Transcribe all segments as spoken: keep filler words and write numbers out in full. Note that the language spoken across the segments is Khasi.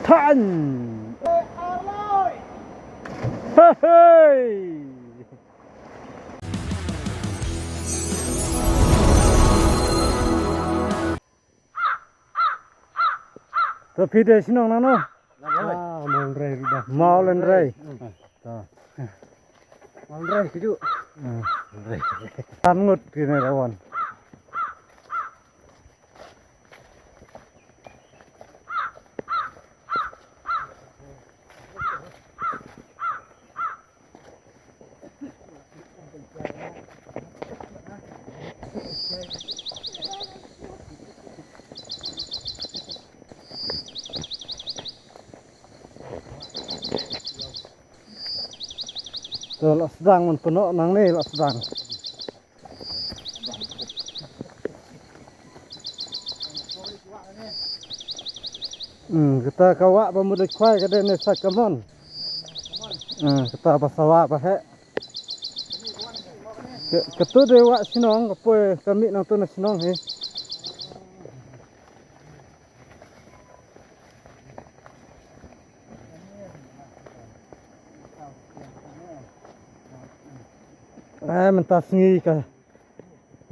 Pan! Hei! To phi dei shnong nano? Ah, Mawlynrei ruh da. Mawlynrei. Hmm. To. Mawlynrei kiju. Hmm. Mawlynrei. Tan ngut kine Rawon. To la sdang, man pynnoh nangne la sdang. Hmm, kata ka wah ba mudui khwai ka dei ne sait kamon. Hmm, kata ba sawa ba heh. Ka, katu dei wah shnong, ka poi ka mih nangtu na shnong hi. Eh, mynta sngi ka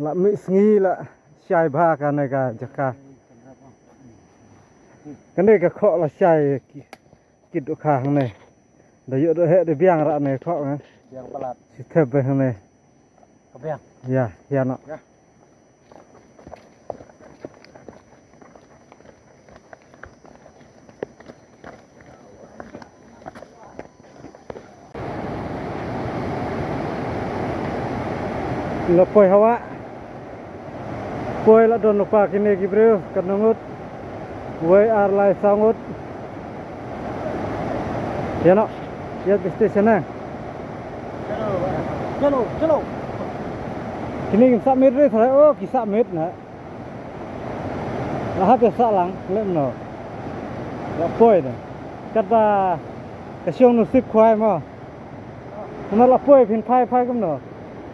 la mih sngi la shai bha kane ka jaka. Kane ka khoh la shai ki, ki dukha hangne. Da ïoh da heh da biang rah ne khoh nga. Biang palat. Shi thep be hangne. Ka biang. Ïa, ïa no. Ïa. La poi hawa. Poi la don lypa kine ki briew, katno ngut. Wei ar lai saw ngut. Ïa no. Ïa phi station eh. Chalo, chalo. Kine kim sah miet re tharai, oh, ki sah miet na. La hap ïa sah lang, lem no. La poi de. Katba ka shong nusip khwai mo. Kumno la poi phin phai phai kumno.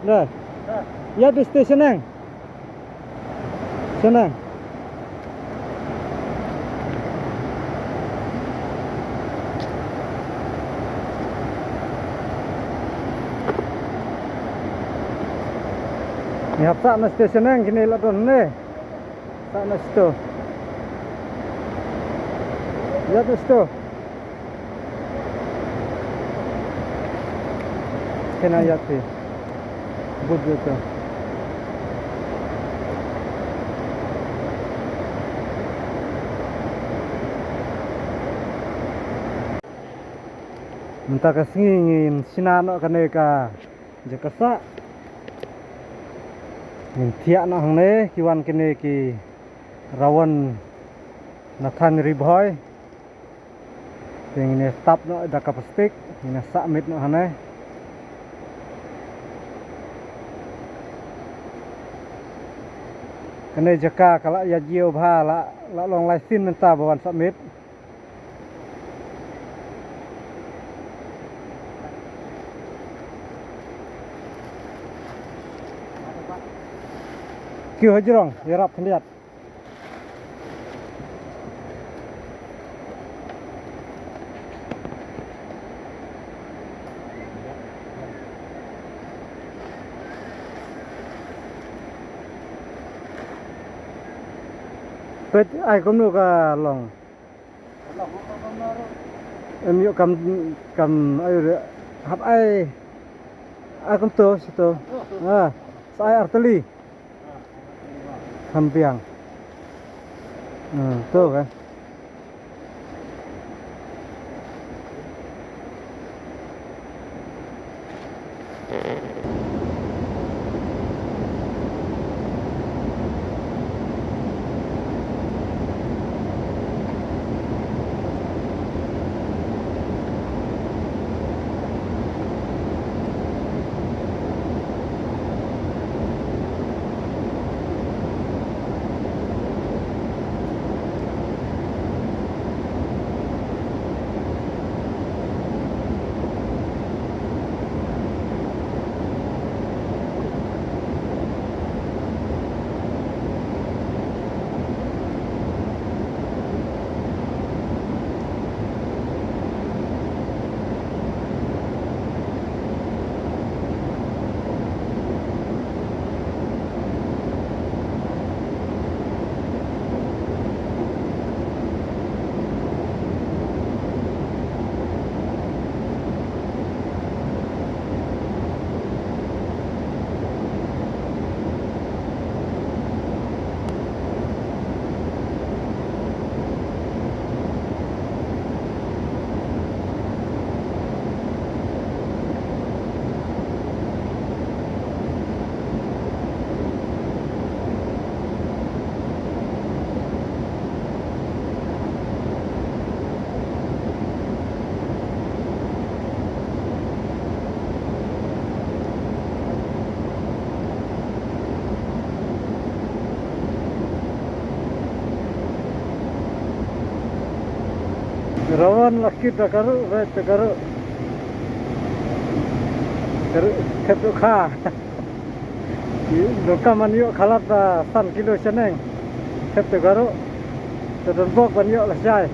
De. Ïa phi station eh. Shaneng. Ngi hap sah na station eh, kine la don ne. Sah na sito. Ïa na sito. Kena ïa phi. But jaka. Mynta ka sngi ngin shna noh kane ka jaka sah. Ngin thiah noh hangne, ki wan kine ki Rawon na thaiñ Ri Bhoi. Te ngin ïa tap noh da ka plastik, ngin ïa sah miet noh hangne. Kane jaka ka la ïa jiew bha, la, la long lai sien mynta ba wan sah miet. Kiew hajrong, ïarap khyndiat. Peit ai kumno ka long. Em ïoh kam, kam ai re, hap ai. Ai kumto shito. Ah, sa ai artylli. Kham biang. Hmm, to kan. Rawon la kit da ka ruh, rai te ka ruh. Ka ruh thep ruh kha. Donkam ban ïoh khalat da san kilo shaneng. Thep te ka ruh. Te don bok ban ïoh lashai.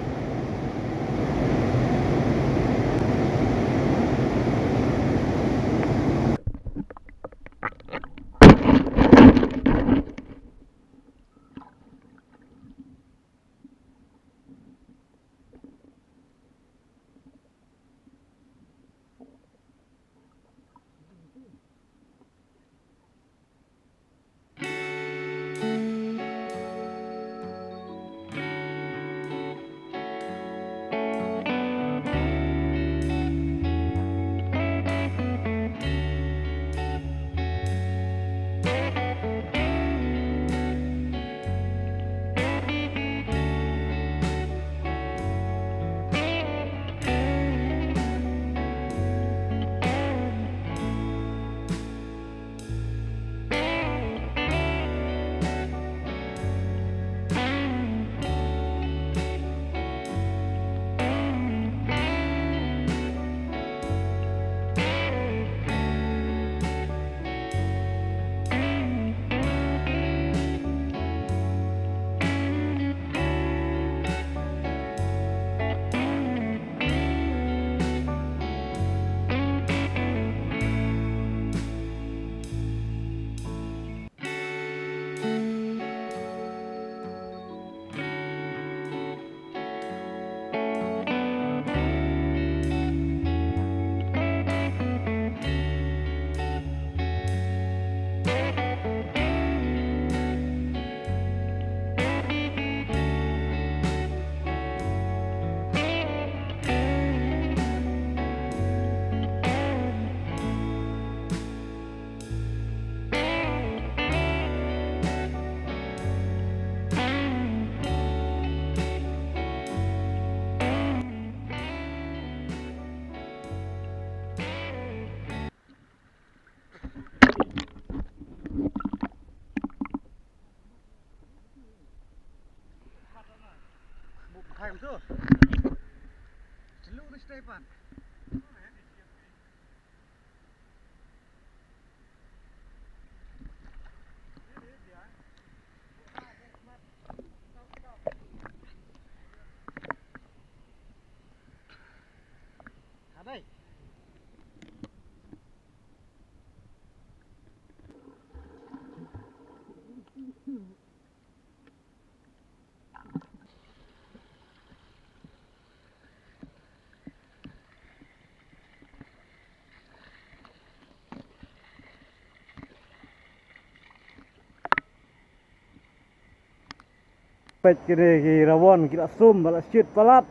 Peit kine ki rawon ki la sum ba la shit palat.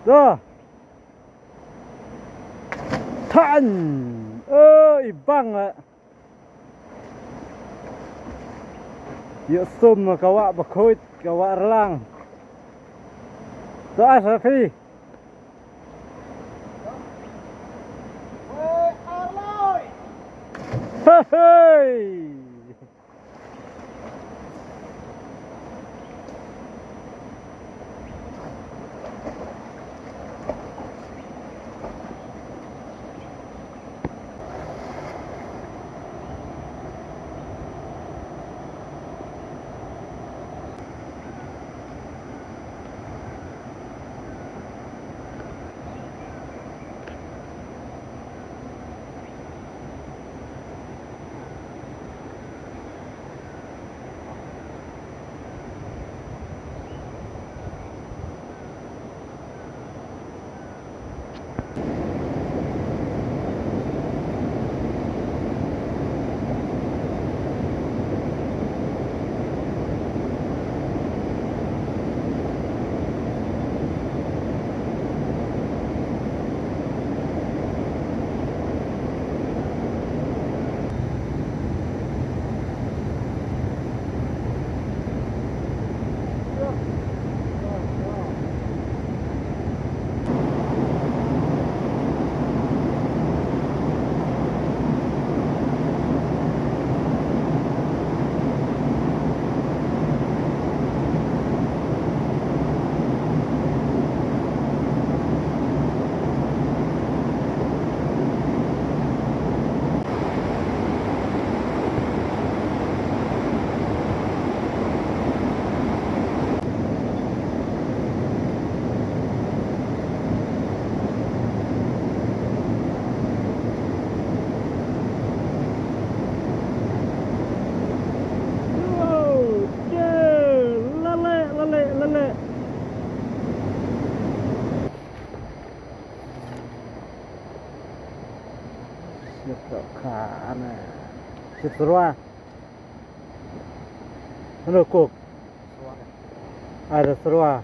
To. Than. Oi bang. Ïa sum ka wah ba khuid ka wah rlang. To ai sa phi. Hey, hey. Ka ane. Shi syrwa. Ano kok. Ai da syrwa.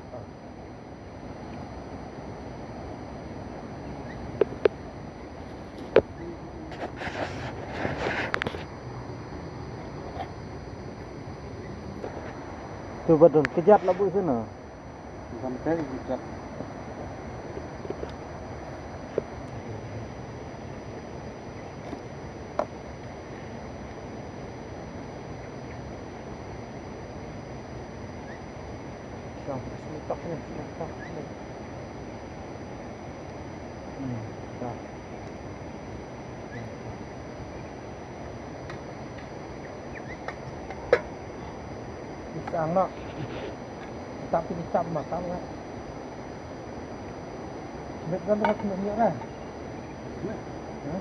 Tu ba don kejat la bu sini. Ban kai kejat. Sini, sini, tak sini, sini, tak sini. Hmm, tak. Isang no. Tapi kita makan ya. Met kan dengan sini ya kan? Hah?